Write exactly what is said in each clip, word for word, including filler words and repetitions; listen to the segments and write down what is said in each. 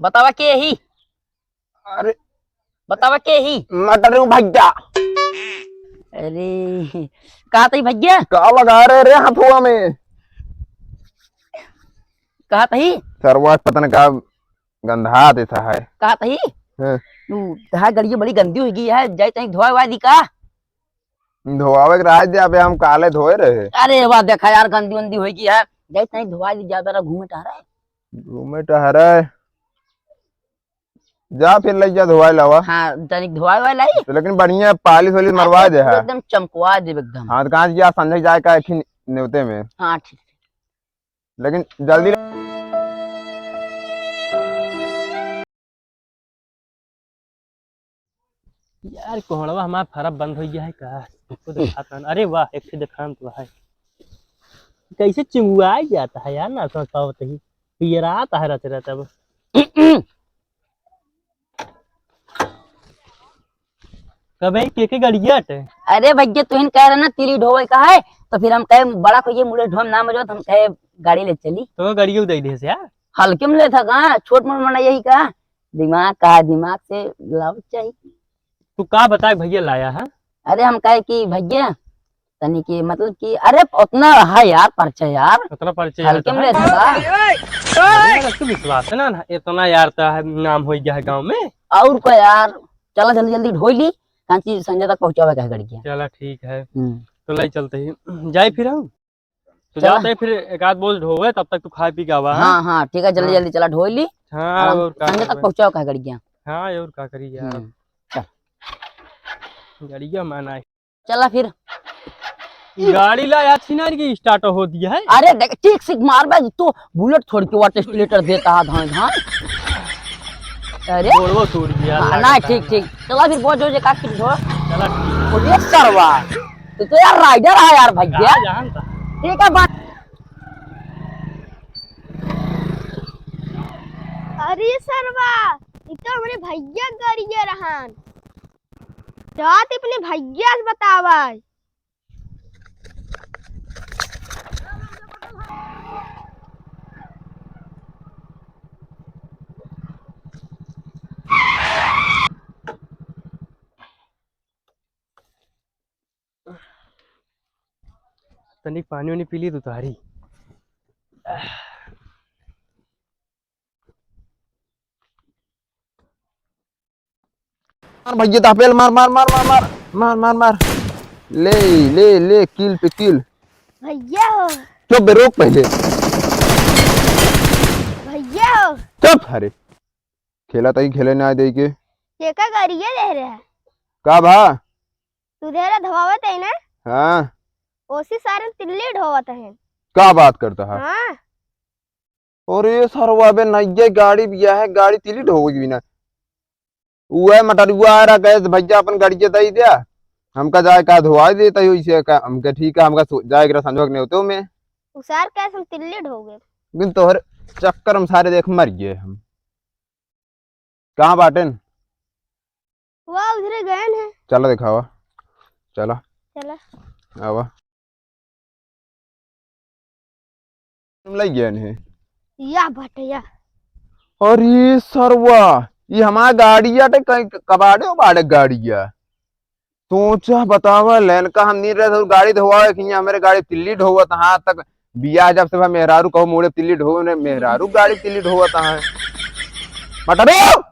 बतावा के ही? अरे। बतावा के ही? मटरू भैया। अरे, कहा तही भैया? का लगा रहे रे हथुआ में? कहा तही? सरवा पता न का गंधा देता है। कहा तही? हाँ। तू, तहार गड़िया बड़ी गंदी होइगी है, जाई तनी धोआ हुआ दी का? धोआवे के रहा दे, अबे हम काले धोए रहे। अरे वाह, देखा यार, गंदी वंदी होइगी है, जाई तनी धोआ दी, ज्यादा ना घूमे टहरे। घूमे टहरे। जा फिर लई जा धोवाई लावा। हाँ, तनिक धोवाई वाई लाई। तो लेकिन बढ़िया पालिश वालिश मरवा दे है। एकदम चमकवा दे एकदम। हाँ, तो कहाँ जा संजय जाए का एक ही नेवते में। हाँ, ठीक, ठीक। लेकिन जल्दी। यार, कोहड़वा हमार फरब बंद हो गया है का? तुमको दिखाता ना। अरे वाह, एक ठे दिखान तो है। कैसे चिंगुआई जाता है यार, ना समझ पावत ही। पियरात है रहते रहते अब। कबे के के गड़िया टे? अरे भैया, तुहिन कह रहे ना तिली ढोवे का है, तो फिर हम कहे बड़ा को ये मुड़े ढोम ना मजो, तो हम कहे गाड़ी ले चली। तो गाड़ी उदय दे से यार। हल्के में लेता का, छोट मोट मना यही का, दिमाग का, दिमाग से लाव चाहिए। तू का बता भैया लाया है? अरे हम कहे कि भैया तनी कि मतलब कि अरे उतना है यार परिचय यार। उतना परिचय है हल्के तो में है। लेता का। अरे यार, तू विश्वास है ना, ना, इतना यार तो है, नाम हो गया है गाँव में। और का यार, चला जल्दी जल्दी ढोई ली, कांची संजय तक पहुँचावे का है गड़िया। चला ठीक है। हम्म। तो ले चलते ही जाए फिर हम। तो चला। जाते हैं फिर एक आध बोझ ढोवे, तब तक तू खा पी के आवा, हाँ? हाँ, हाँ, ठीक है, जल्दी, हाँ। जल्दी चला ढोई ली। हाँ, और का संजय तक करबे? पहुँचाओ का गड़िया। हाँ, और का करी यार। हम्म, चल। गड़िया माना है। चला फिर। गाड़ी ला यार, छिनार की start हो दिया है। अरे देख, ठीक से मार बे, तो bullet थोड़ के वाटर स्टेटर देता है, धान, धान। अरे। बोलबो तोड़ दिया, हाँ, लागत ना, है। ठीक, ठीक। चला फिर, बहुत जोर से काट के छोड़। चला, ठीक। अरे सरवा, तू तो यार rider है यार भैया। हाँ, जानता। ठीक है, बात। अरे सरवा, ये तो हमरे भैया गरिया रहन। जात अपने भैया से बतावा। तनिक पानी वानी पी ली तू तारी। मार भैया, तपेल मार, मार, मार, मार, मार, मार, मार, मार। ले, ले, ले, kill पे kill। भैया हो। चुप बे, रोक पहले। भैया हो। चुप, अरे। खेला तई खेले ना दे के। केका गरिया दे रहा है? का भा? तू धेरा धवावत है ना? हाँ। ओसी सारे तिल्ली ढोवत है। का बात करता है? हाँ। अरे सरवा बे, नइये गाड़ी बिया है, गाड़ी तिली ढोवे की बिना। उहे मटरुआ आ रहा, कहे, "भैया, अपन गाड़िया दे द्या, हमका जाए का धोआ देता ही, वैसे का।" हमके, "ठीक है, हमका सो-, जाए के रहा संजोग नहीं होते में।" उसार कैसे हम तिल्ली ढोगे? लेकिन तोहरे चक्कर में सारे देख मर गए हम। कहाँ बाटेन? वो उधरे गए हैं। चला दिखावा, चला। चला। आवा। तुम लई गए हैं। या बाटे या। अरे सरवा, ये हमार गाड़ी आटे, कहीं क-, कबाड़े उबाड़े गाड़ी है। सोचा बतावा, लैन का हम नीर रहे थे, गाड़ी धोवावे कि यहाँ मेरे गाड़ी तिल्ली ढोवत, हाँ तक बियाह जब से भाई मेहरारू कहो मोड़े तिल्ली ढोवे ने, मेहरारू गाड़ी तिल्ली ढोवत है। मटरू,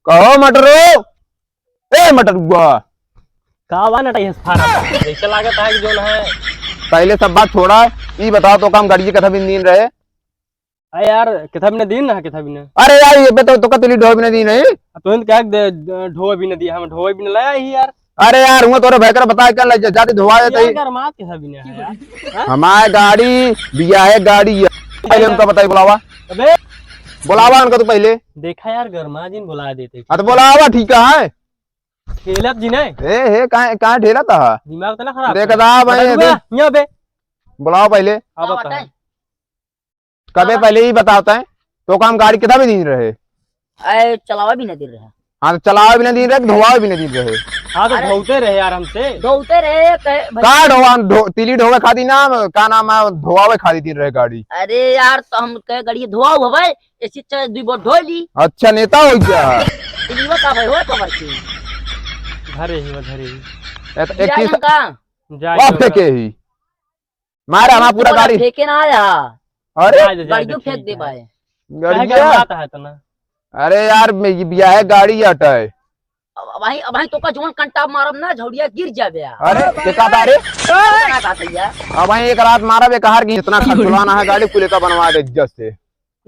कहो मटरू, ए मटरुआ। का बा नटैया सारा? जैसे लागत है कि जोन है। पहले सब बात छोड़ा, ई बताओ तो काम गाड़ी कथा भी नीन रहे। अरे यार, किथा बिना दिन ना, किथा बिना। अरे यार, ये पे तो, तो कतली ढोए बिना दिन है। आ, तो इनका एक दे, ढोए बिना दिया, हम ढोए बिना लाया ही यार। अरे यार, हुआ तोरे भाई कर बताए कर ले, जा-, जाते धोआ देते यार, ही। गरमात किथा बिना है यार। हाँ? हमारे गाड़ी, बिया है गाड़ी है। पहले उनका बताई, बुलावा। अबे। बुलावा उनका तो पहले। देखा यार, गरमा जिन बुला देते। हाँ, तो बुलावा, ठीक है। खेलत जी ने। ए, हे, कहाँ, कहाँ ठेला था? दिमाग तो ना खराब देख कर। दा भाई, बता दूंगा, अभी। यहाँ पे। बुलावा पहले। अब क्या बताएं? बताएं? कबे हाँ। पहले ही बताता है, तो काम गाड़ी कितना भी दिन रहे? अरे, चलावा भी ना दे रहा। हाँ, तो चलावे भी नहीं दिन रहे, धोवावे भी नहीं दिन रहे। हाँ, तो अरे। धोते रहे यार हमसे। धोते रहे, कहे, भाई। का ढोवा, धो-, तिली ढोवे खातिर ना, का नाम है, धोवावे खातिर दिन रहे गाड़ी। अरे यार, तो हम कहे गाड़ी धोवाओ हवे, ऐसी चाहे दुई बार धो ली। अच्छा, नेता हो गया। तिलिवा का भाई हो कबर के? धरे ही, वो धरे ही। ए, तो एक या चीज हम का? जाए वाह, तो फेंके ही। मारा हमारा पूरा तोरा गाड़ी। फेंके ना आया। अरे? जा, जा, जा, गाड़ियों फेंक दे भाई। गाड़िया? बात है तो ना। अरे यार, मैं ये बिया है, गाड़ी अटा है। अब भाई, अब भाई, तोका जवन कंटा मारब ना, झौड़िया गिर जाबे। अरे, के का बा रे? का बात है यार? अब भाई, एक रात मारब, एक हार की इतना खर्चवाना है, गाड़ी कुल का बनवा दे इज्जत से।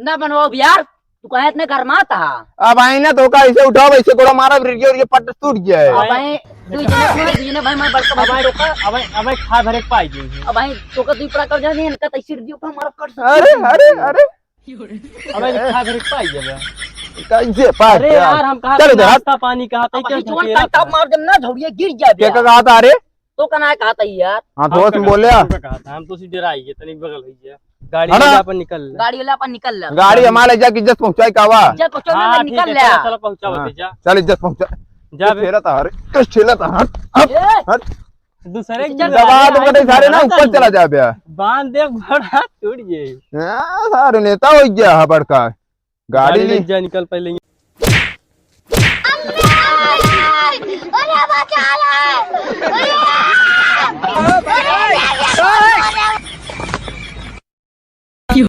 ना बनवाओ यार, तू कहे इतने गरमात हा। अब आई ना तो का ऐसे उठाओ, ऐसे गोड़ा मारा, रेडियो और ये पट टूट गया है। अब आई, तू इतने सुना, दीने भाई, मैं बड़का भाई अबे, टोका। अबे, अबे, खा भरे पाई गई है। अब आई, तो का तू पड़ा कर जाने, इनका तैसे रेडियो का मारा कर। अरे, अरे, अरे। अबे, खा भरे पाई गया। कैसे पाई अरे गया? यार, हम कहा चलो था, इधर। नाश्ता पानी कहा था, अब क्या आई, जोन झकेला कंटा था? मार देम ना, झौड़िया गिर जाबे। क्या कहा था रे? तो कना कहा था यार? हाँ, तो हम उसमें का बोले कहा आ। था, हम तो उसी डराई है, तनी बगल है ये। गाड़ी हटा। वाला अपन निकल ले। गाड़ी वाला अपन निकल ले। गाड़ी हमारे जाके इज्जत पहुँचाए का वा? इज्जत पहुँचाओ ना, हाँ, ठीक निकल है, ले। चलो, चलो, पहुँचाओ हाँ। दे, जा। चल, इज्जत पहुँचा। जा बे। ठेला था, अरे, ठेला था, हट, हट, ए! हट। दूसरे की दबा गाड़ी दो, आई कटे तो सारे ना बड़ा ऊपर चला जाबे। बांध दे, बड़ा टूट गए। हाँ, सारे नेता हो गया है बड़का। गाड़ी गाड़ी ली। ले जा, निकल पहले। अरे बचा ले! अरे!